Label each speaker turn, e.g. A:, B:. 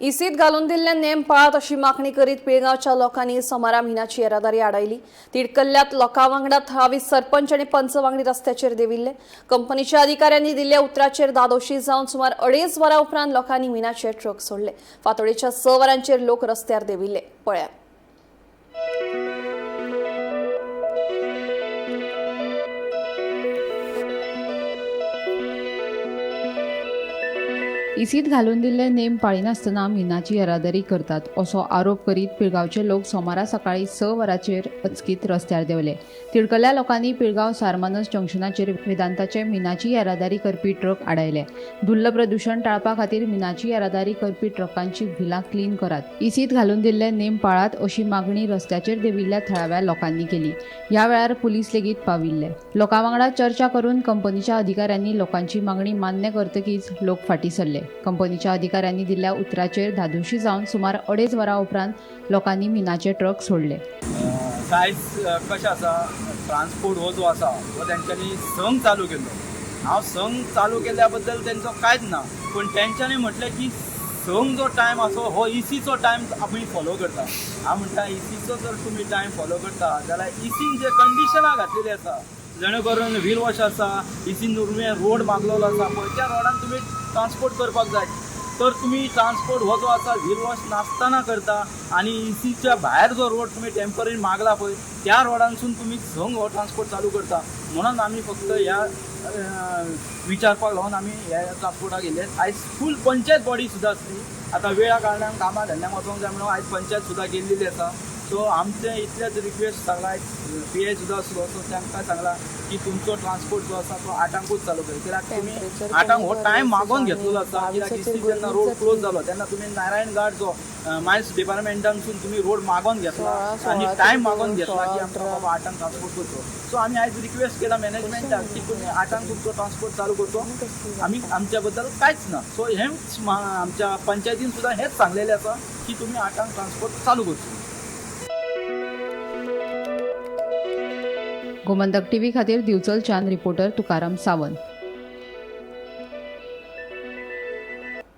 A: इसीत घालून दिल्ले नेम पाळात अशी मागणी करीत पिळगांवच्या लोकांनी सोमारा मिनाची येरादारी आडायली. तिडकल्ल्यात लोकां वांगडा थळावी सरपंच आनी पंच वांगडी रस्त्याचेर देविल्ले. कंपनीच्या अधिकाऱ्यांनी दिल्ल्या उतराचेर धादोशी जावन सुमार 2.5 वरां उपरांत लोकांनी मिनाचे ट्रक सोडले. फांतोडेच्या 6 वरांचेर लोक रस्त्यार देविल्ले. पळयात.
B: इसीत घालून दिल्ले नेम पाळिनासतना मिनाची येरादारी करतात असो आरोप करीत पिळगांवचे लोक सोमारा सकाळी 6 वरांचेर अचकीत रस्त्यार देंवले. तिडकल्ल्या लोकांनी पिळगांव सारमानस जंक्शनाचेर वेदांताचे मिनाची येरादारी करपी ट्रक आडायले. धुल्ल प्रदूशण टाळपा खातीर मिनाची येरादारी करपी ट्रकांची व्हिलां क्लीन करात, इसीत घालून दिल्ले नेम पाळात अशी मागणी रस्त्याचेर देंविल्ल्या थळाव्या लोकांनी केली. ह्या वेळार पुलीस लेगीत पाविल्ले. लोकां वांगडा चर्चा करून कंपनीच्या अधिकाऱ्यांनी लोकांची मागणी मान्य करतकीच लोक फाटीं सरले. कंपनीच्या अधिकाऱ्यांनी दिल्ल्या उतराचेर धादोशी जावन सुमार 2.5 वरां उपरांत लोकांनी मिनाचे ट्रक सोडले.
C: आयज कशें आसा, ट्रान्सपोर्ट हो जो आसा हो तेंच्यांनी संघ चालू केल्लो. हांव संघ चालू केल्ल्या बद्दल तेंचो कांयच ना, पूण तेंच्यांनी म्हटलें की संघ जो टायम आसा हो इसीचो टायम आमी फॉलो करता. हांव म्हणटा इसीचो जर तुमी टायम फॉलो करता जाल्यार इसीन जे कंडिशनां घातलेली आसा, जेणे करून व्हील वॉश आसा, इसीन रोड मागलेलो आसा पळय, त्या रोडान तुमी ट्रान्सपोर्ट करपाक जाय. तर तुमी ट्रान्सपोर्ट हो जो आसा व्हील वॉश नासतना करता आनी इसीच्या भायर जो रोड तुमी टेंपररी मागला पळय त्या रोडानसून तुमी संग हो ट्रान्सपोर्ट चालू करता. म्हणून आमी फक्त ह्या विचारपाक लागून आमी ह्या ट्रान्सपोर्टाक येयले. आयज फूल पंचायत बॉडी सुद्दां आसली. आतां वेळा कारणान कामां धंद्याक वचोंक जाय म्हणून आयज पंचायत सुद्दां गेल्लेली आसा. सो आमचें इतलेंच रिक्वेस्ट सांगला, पी I सुद्दां आसलो, सो तांकां सांगला की तुमचो ट्रान्सपोर्ट जो आसा तो 8ांकूच चालू कर, कित्याक तुमी 8ांक हो टायम मागोवन घेतलेलो आसा. कित्याक इसी जेन्ना रोड क्लोज जालो तेन्ना तुमी नारायण घाट जो मायन्स डिपार्टमेंटानसून तुमी रोड मागोवन घेतला आनी टायम मागोवन घेतला की आमकां बाबा 8ांक ट्रान्सपोर्ट करचो. सो आमी आयज रिक्वेस्ट केला मॅनेजमेंटाक की तुमी 8ांक तुमचो ट्रान्सपोर्ट चालू करचो, आमी आमच्या बद्दल कांयच ना. सो हेंच आमच्या पंचायतीन सुद्दां हेंच सांगलेलें आसा की तुमी 8ांक ट्रान्सपोर्ट चालू करचो.
B: गोमंतक टीव्ही खातीर दिवचलच्यान रिपोर्टर तुकाराम सावंत.